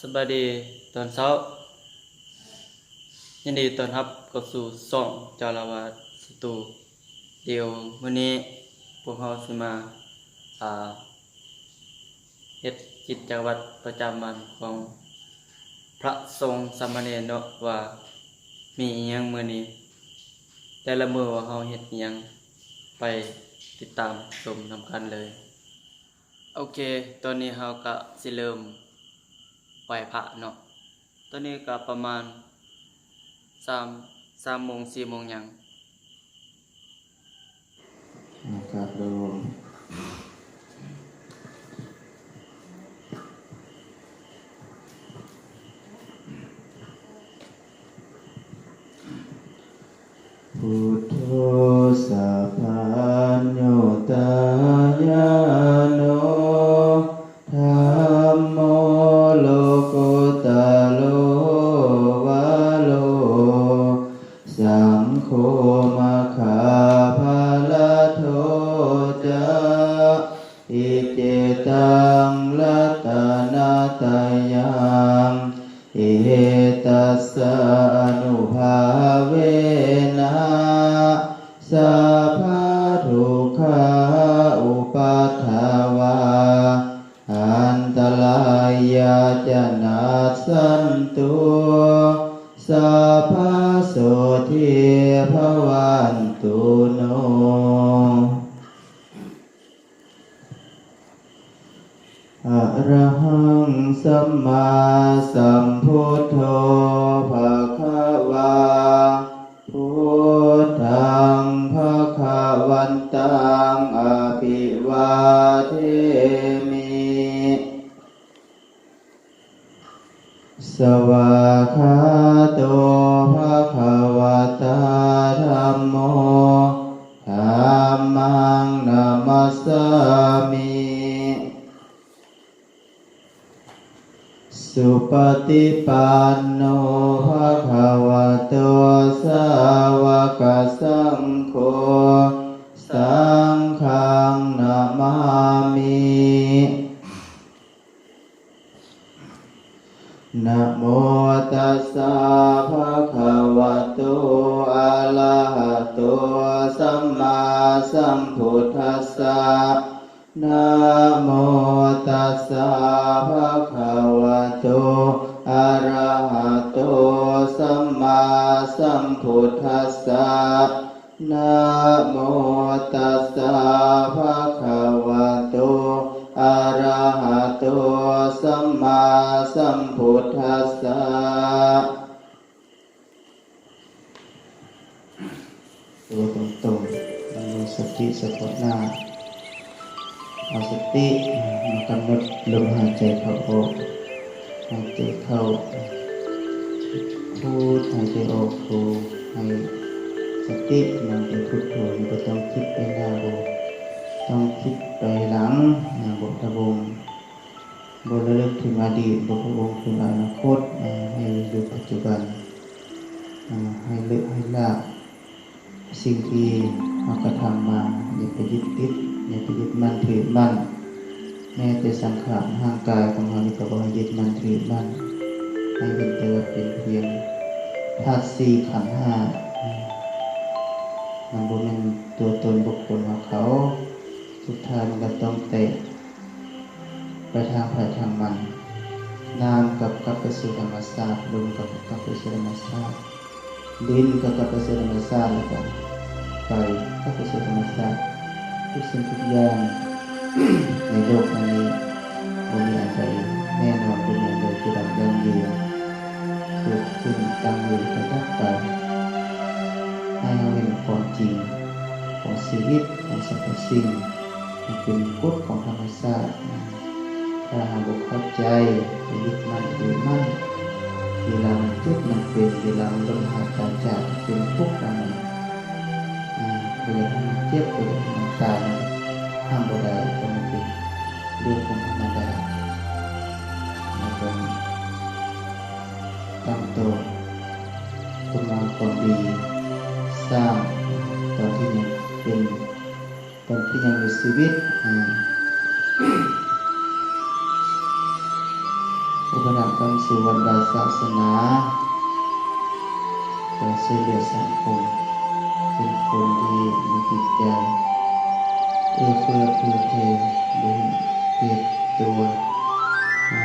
ສະບາຍດີຕອນເຊົ້າ, ຍິນດີຕ້ອນຮັບເຂົ້າສູ່ຊ່ອງຈາລະວາດສະຕູດິໂອ. ມື້ນີ້ພວກເຮົາຊິມາ ອ່າ ເຮັດກິດຈະວັດປະຈຳວັນຂອງພະສົງສາມະເນນເນາະ ວ່າມີອີ່ຫຍັງມື້ນີ້, ແຕ່ລະມື້ວ່າເຮົາເຮັດອີ່ຫຍັງ, ໄປຕິດຕາມຊົມນຳກັນເລີຍ. ໂອເຄ, ຕອນນີ້ເຮົາກະຊິເລີ່ມໄຫວ້ພະເນາະ. ຕອນນີ້ກະປະມານສາມ ສາມໂມງ ສີ່ໂມງຫຍັງ. ອາ ກາບລົມ. ພຸດໂທ ສັບພັນຍຸດຕາຍາໂນ ທຳໂມ ໂລກຸດຕະໂລ ວາໂລ ສັງໂຄ ມັກຂະຜະລະໂທ ຈາຕິເຈຕັງ ລັດຕະນະຕະຍັງ ເອຕັດສະອະນຸພາເວນະ ສັບພະທຸກຂາອຸປັດທະວາ ອັນຕະລາຍາຈະນາສັນຕຸ ສັບພະໂສທີພະວັນຕຸໂນ. ອະລະຫັງ ສຳມາສຳພຸດໂທ ພະຄະວາ ພຸດທັງ ພະຄະວັນຕັງ ອະພິວາເທມິ. ສະວາກຂາໂຕ ພະຄະວະຕາ ທຳໂມ ທຳມັງ ນະມັດສາມິ. ສຸປະຕິປັນໂນ ພະຄະວະໂຕ ສາວະກະສັງໂຄ ສັງຄັງ ນະມາມິ. ນະໂມຕັດສະ ພະຄະວະໂຕ ອະລະຫະໂຕ ສຳມາສຳພຸດທັດສະ. ນະໂມຕັດສະ ພະຄະວະໂຕ ອະລະຫະໂຕ ສຳມາສຳພຸດທັດສະ. ນະໂມຕັດສະ ພະຄະວະໂຕ ອະລະຫະໂຕ ສຳມາສຳພຸດທັດສະ. ຕົວຕົງໆ ໃຫ້ມີສະຕິສະເພາະໜ້າ. ເອົາສະຕິມາກຳນົດລົມຫາຍໃຈເຂົ້າອອກ, ຫາຍໃຈເຂົ້າ ພູດ, ຫາຍໃຈອອກໂທ, ໃຫ້ສະຕິນຳໄປພຸດໂທ, ບໍ່ຕ້ອງຄິດໄປໜ້າ, ບໍ່ຕ້ອງຄິດໄປຫຼັງ, ນະ ບໍ່ພະວົງ, ບໍ່ລະລຶກເຖິງອະດີດ, ບໍ່ພະວົງເຖິງອະນາຄົດ, ໃຫ້ຢູ່ປັດຈຸບັນ, ໃຫ້ເລີກໃຫ້ລາກ. ສິ່ງທີ່ເຮົາກະທຳມາ ຢ່າໄປຍຶດຕິດ, ຢ່າໄປຍຶດໝັ້ນຖືໝັ້ນ. ແມ້ແຕ່ສັງຂານຮ່າງກາຍຂອງເຮົານີ້ກະບໍ່ໃຫ້ຍຶດໝັ້ນຖືໝັ້ນ, ໃຫ້ເຫັນແຕ່ວ່າເປັນພຽງທາດສີ່ຂັນຫ້າ, ມັນບໍ່ແມ່ນຕົວຕົນບຸກຄົນເຮົາເຂົາ. ສຸດທ້າຍມັນກະຕ້ອງແຕກ ໄປທາງໃຜທາງມັນ, ນ້ຳກັບ ກັບໄປສູ່ທຳມະຊາດ, ລົມກັບ ກັບໄປສູ່ທຳມະຊາດ, ດິນກໍກັບໄປສູ່ທຳມະຊາດ, ແລ້ວກໍໄຟກັບໄປສູ່ທຳມະຊາດ. ທຸກສິ່ງທຸກຢ່າງໃນໂລກໃບນີ້ ບໍ່ມີອັນໃດແນ່ນອນ, ບໍ່ມີອັນໃດຈີລັງຢັ້ງຢືນ, ເກີດຂຶ້ນ, ຕັ້ງຢູ່ ແລ້ວກໍດັບໄປ. ໃຫ້ເຮົາເຫັນຄວາມຈິງຂອງຊີວິດ, ຂອງສັບພະສິ່ງ, ມັນເປັນກົດຂອງທຳມະຊາດ. ຖ້າເຮົາບໍ່ເຂົ້າໃຈ, ໄປຍຶດໝັ້ນຖືໝັ້ນ, ເວລາມັນເຈັບມັນເປັນ, ເວລາມັນລົ້ມຫາຍຕາຍຈາກ, ເປັນທຸກນຳມັນ. ອາ ບໍ່ຢາກໃຫ້ມັນເຈັບ, ບໍ່ຢາກໃຫ້ມັນຕາຍ, ມັນຫ້າມບໍ່ໄດ້, ເພາະມັນເປັນເລື່ອງຂອງທຳມະດາ. ເຮົາຕ້ອງຕັ້ງໂຕ, ຄຸນງາມຄວາມດີ, ສ້າງຕອນທີ່ຍັງເປັນ ຕອນທີ່ຍັງມີຊີວິດ, ອາ ວັດທະນະທຳ ສູ່ວັດວາສາສະໜາ ກໍຊ່ວຍເຫຼືອສັງຄົມ ເປັນຄົນທີ່ມີຈິດໃຈເອື້ອເຟື້ອເຜື່ອແຜ່ ບໍ່ເຫັນແກ່ຕົວ ອາ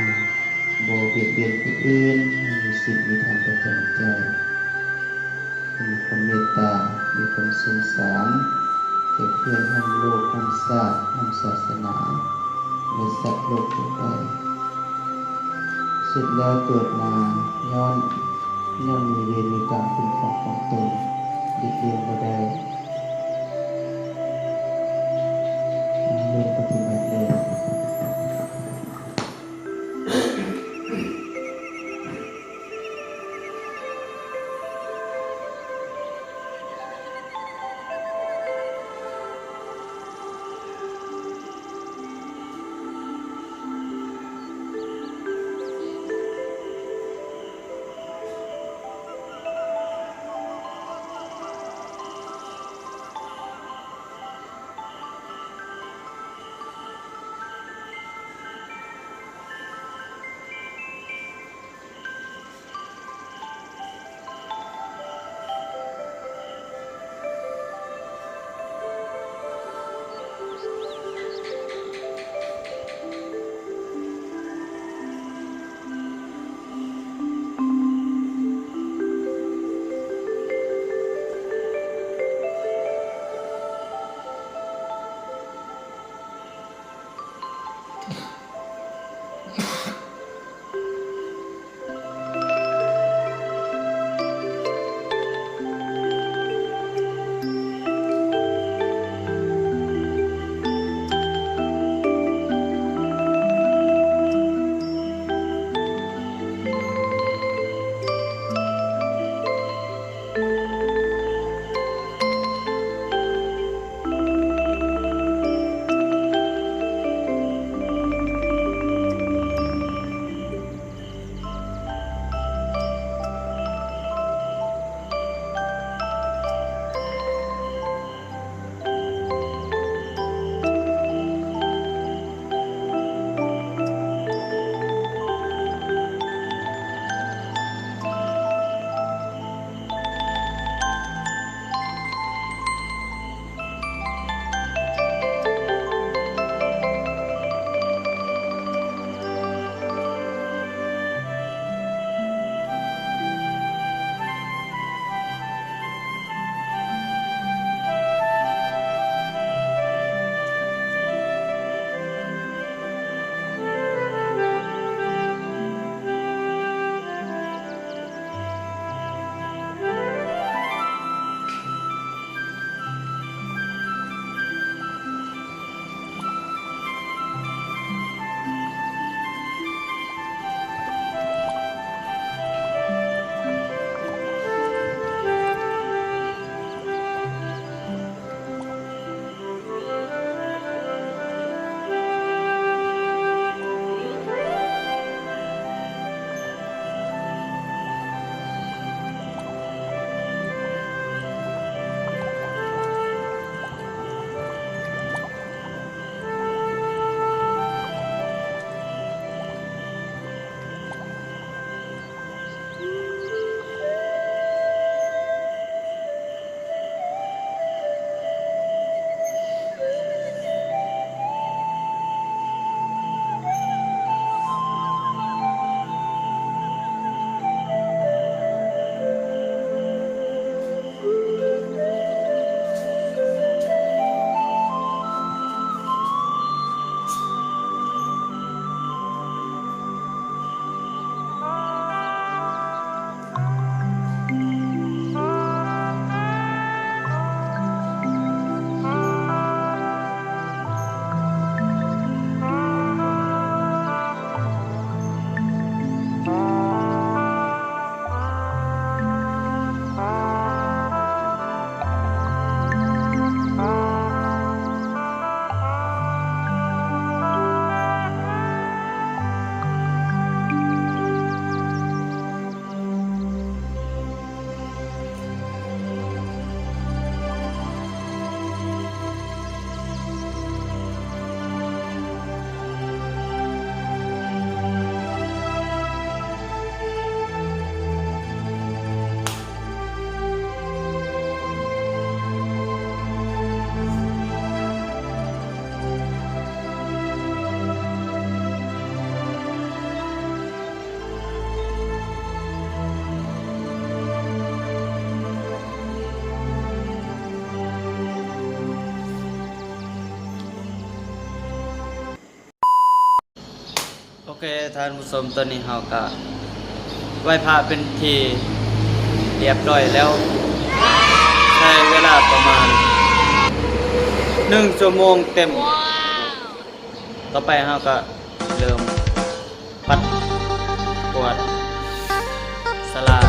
ບໍ່ບຽດບຽນຜູ້ອື່ນ ມີສິດມີທຳປະຈຳໃຈ. ມີຄວາມເມດຕາ ມີຄວາມສົງສານແກ່ເພື່ອນຮ່ວມໂລກ ຮ່ວມຊາດ ຮ່ວມສາສະໜາ ແລະ ສັດໂລກທົ່ວໄປ. ເສັດແລ້ວເກີດມາຍ້ອນ ຍ້ອນມີເວນມີກຳເປັນຂອງຂອງຕົນ ຫຼີກລ່ຽງບໍ່ໄດ້. ເລີ່ມປະຕິບັດເລີຍ. ເຄ ທ່ານຜູ້ຊົມ, ຕອນນີ້ເຮົາກະໄຫວ້ພະເປັນທີ່ລຽບຮ້ອຍແລ້ວ, ໃຊ້ເວລາປະມານໜຶ່ງຊົ່ວໂມງເຕັມ. ຕໍ່ໄປເຮົາກະເລີ່ມປັດກວາດສາລາ.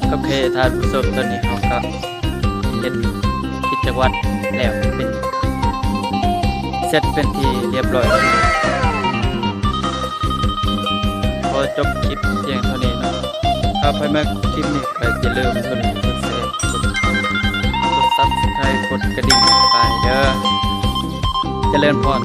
ໂອເຄ ທ່ານຜູ້ຊົມ, ຕອນນີ້ເຮົາກໍເຮັດກິດຈະວັດແລ້ວເປັນ ເສັດເປັນທີ່ລຽບຮ້ອຍ. ຂໍຈົບຄລິບພຽງເທົ່ານີ້ເນາະ. ຖ້າໃຜມັກຄລິບນີ້ກໍຢ່າລືມກົດໄລ ກົດແຊ ກົດ ກົດ Subscribe ກົດກະດິ່ງໄປເດີ. ຈະເລີນພອນ.